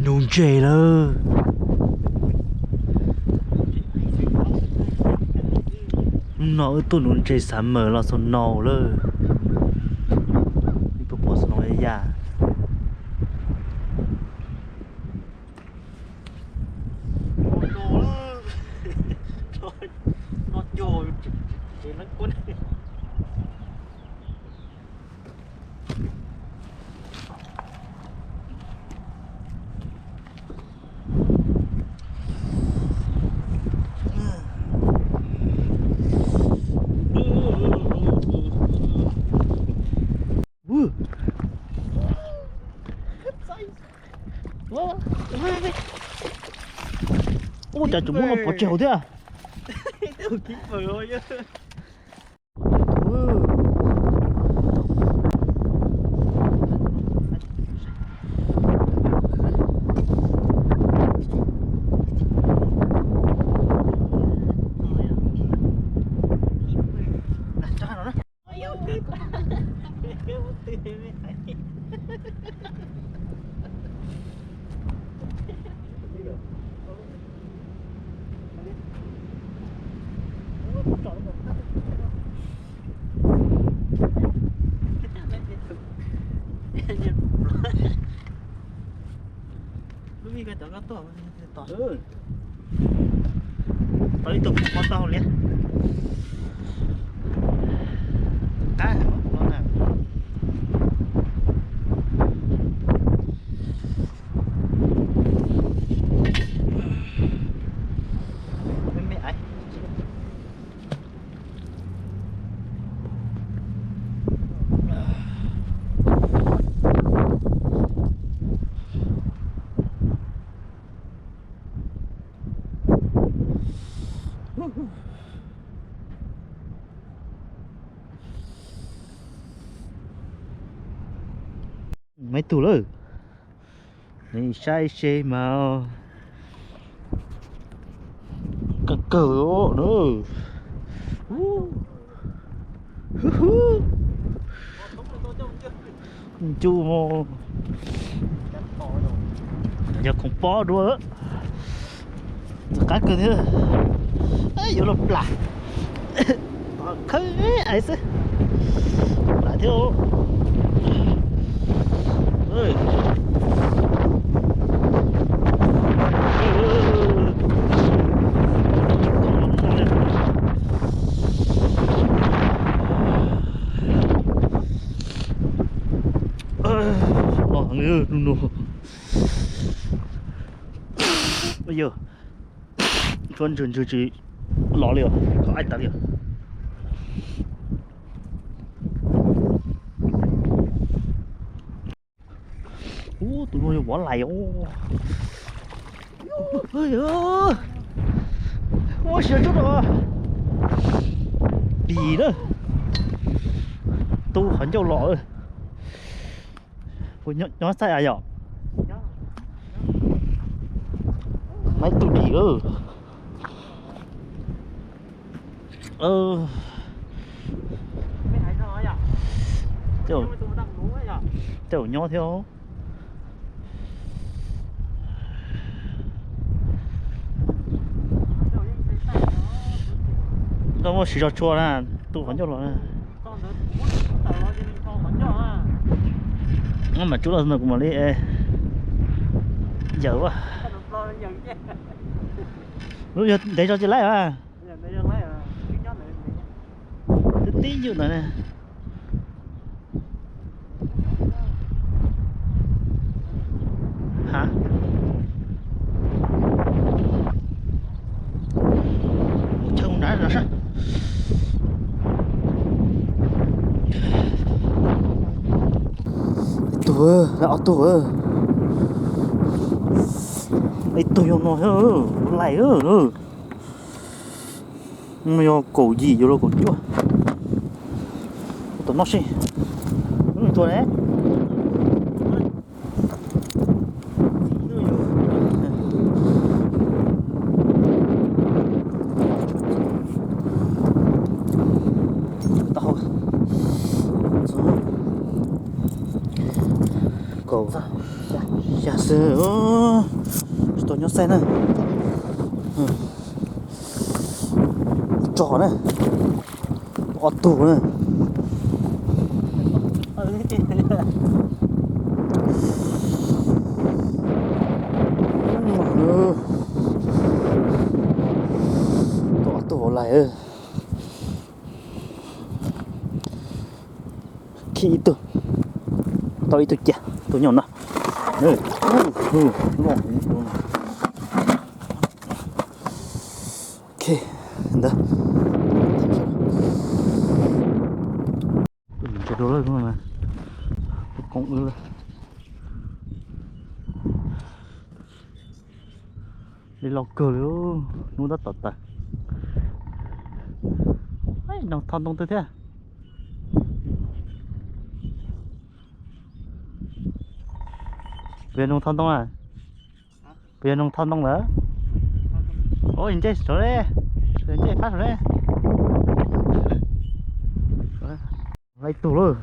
Nuv ntses lawm. Hnub no wb tuaj nuv ntses xav mawm los xaus no lawm. Ib puas puas xaus no ya. Ua cas tseem muab no pov tseg hauv thiab. Lub vij ko cov koj tuaj, tau ib tug pom tau liab. Qab no na. Me me aiv. Maiv tug lawm. Saib seb mas kawg kawg na. Ncu, yog khoom pob dua. Qab kawg thiab. Yuav los plam. Khawb aiv xwb. Plam thiab. Los heev li no. Yog tshuav ntswg ntswg tsis los li os, kho aib tas li os. Ub, tus no yog vov lais os. Ua siav tsuj no. Dim na. Tu qhov ncauj los. Puas nyob xaij a yom? Maiv tug dim lawm. Tej zaum nyob thiab. Koj muaj siv zog tshua na, tu qhov ncauj los na. Mas tsub los no kuv mam li yawm a. Lub yog ntev zog tsis laib a. Twb tib ywm ntawd ne. Ha, chaw nrad no sab. Ib tug, ob tug. Ib tug yog no, lais. Yog kaum yim yuav luag kaum cuaj. Ua tom no seb. Tua ne. Kaum xwb. Xya xwb, tsis tau nyob xaij na. Tso na, ob tug na. Tau ob tug hauv lais. Khib ib tug, tau ib tug ciaj, tus nyob no. Ok, ntawd. Tus ntses dua lawm, tus koom wb lawm. Li loj kawg li, hnub tab tom tawm. Noog tho ntoo twg thiab? Puas yog noog tho ntoo na? Puas yog noog tho ntoo lawm? Ua ntsej saud ne, ntsej fab saud ne. Lawm ib tug lawm.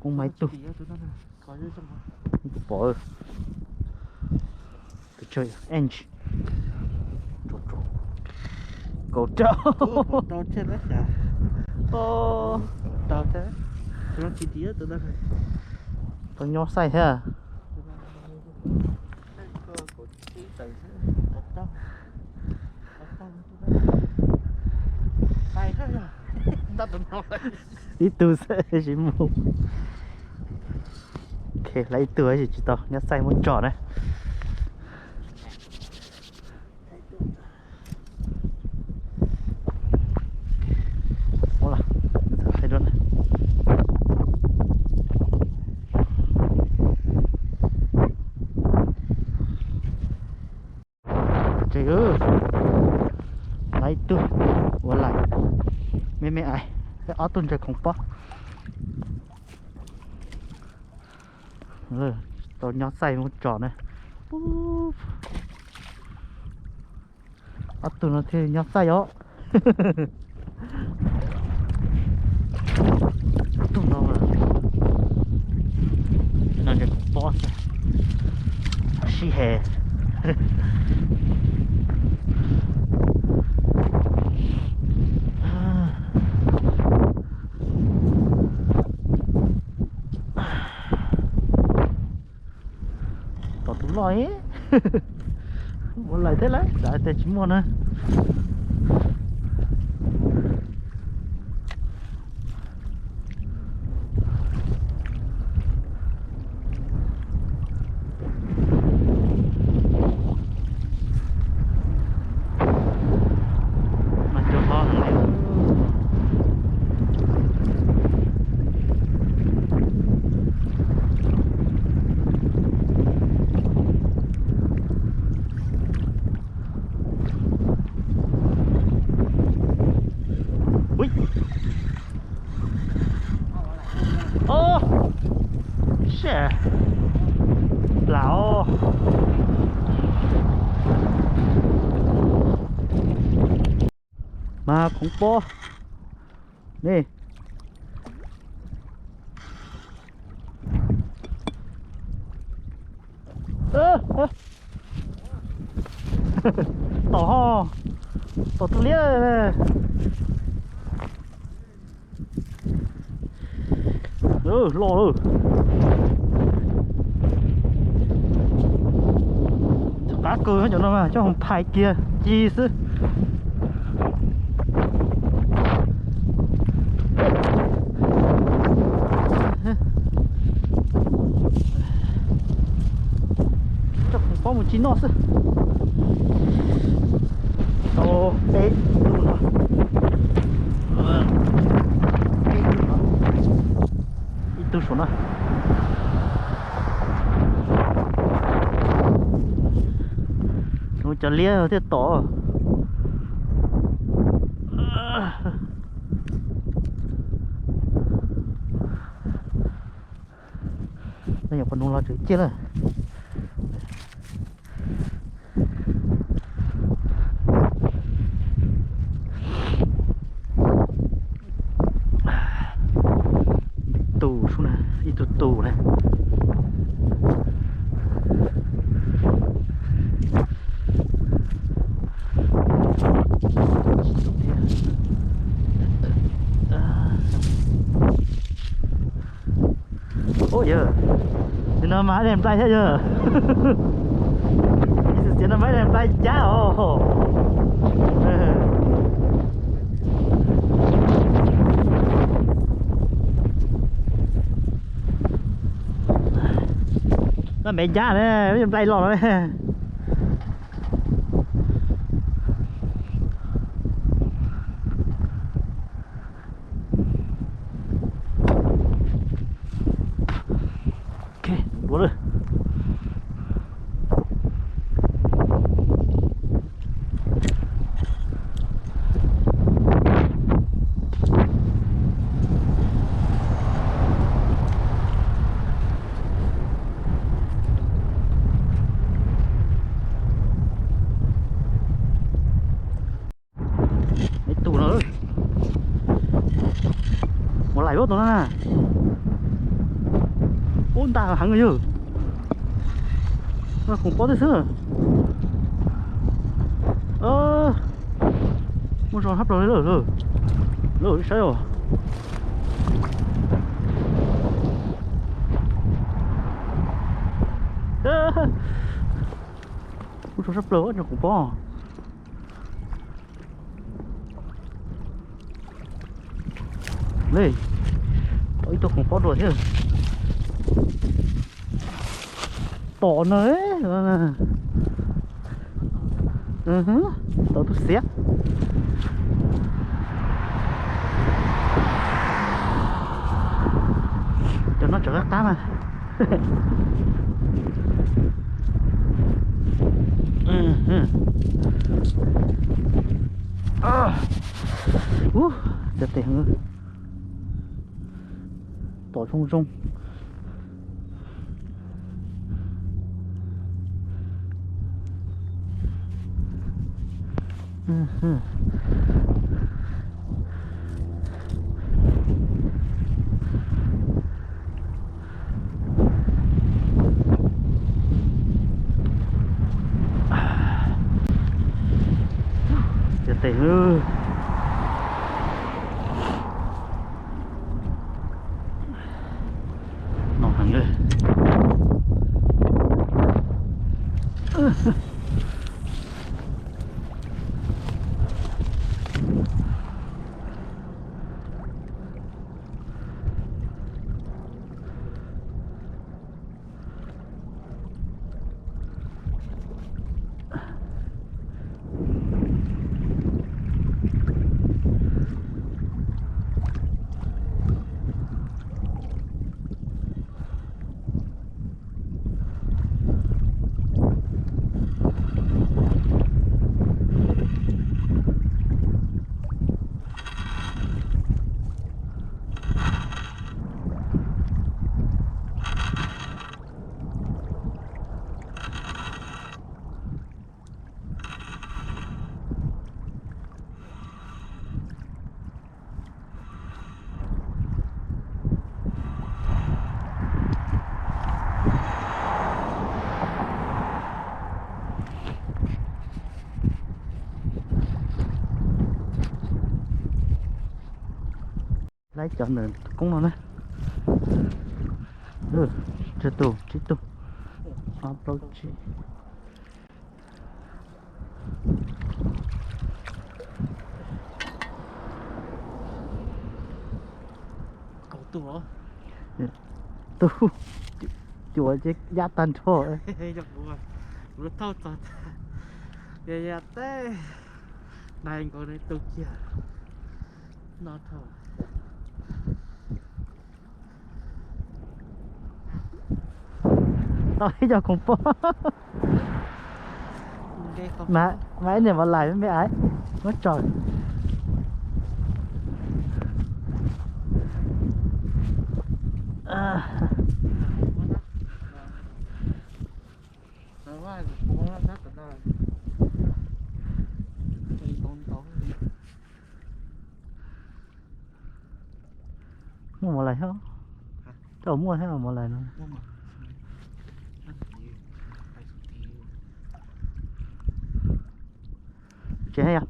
Koob mas ib tug. Pom tus tsawg inch. Kaum rau. Tau nyob xaij thiab. Ib tug xwb tsis mus. Ok, lawm ib tug tsis tau, nyob xaij muab tso na. Tsev, lawm ib tug ua lais, me me ais, ob tug ntses khoom pob. Tau nyob xaij muab tso na. Ob tug no thiaj nyob xaij os. Tug no mas, no ntses khoom pob xwb, sib he. Tom tus loj, ua lais thiab lawm, xav tias tsis muaj na. Mas cua hlob heev li. Ub, shit, plam os. Mas khoom pob ne. Tom ho, tom tus liab. Loj lawm. Qab kawg cov no mas coj mus phais kiag ci xwb. Coj khoom pob mus ci noj xwb. Tau peb tug no. Peb tug no. Ib tug saum no. Ua cov liab thiaj tom. No nyuam qhuav nug los tseem ciaj lawm. Tus sub na, ib tug tus na. Nim no mas hab daig nplai thiab yog. Xiav no mas hab daig nplai cab os. Koj npe ncab ne, nplai los no ne. Ib tug no, mus lais ub tug no na. Ub, ntaj heev yog. Khoom pob tib xwb. Muaj zog sab plaws li lawm. Lawm saib os. Muaj zog sab plaws cov khoom pob. Le, ib tug khoom pob dua thiab. Tom no, tom tub xiav. Cov no tseem qab qab mas. Ub, cov tes tom zoo zoo. Cov tes no heev. Laib cov ntawm koob no na. Tsib tug, tsib tug, ob plaub tsib. Kaum tug os. Tug, cuav ces yaj tag nrho. Yog kuv, kuv thauj txog tag, yog yog teb dai nkaus ne tu kiag no dhau. Tau ib co khoom pob. Mas ib niam mos lais me me aiv muab tsaws. Muaj mos lais thiab. Coj muaj thiab mos lais no. Tseem yog.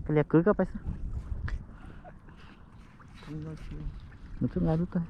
Kav liam kwv koj pais xwb. Nws txawj nqa lub tag.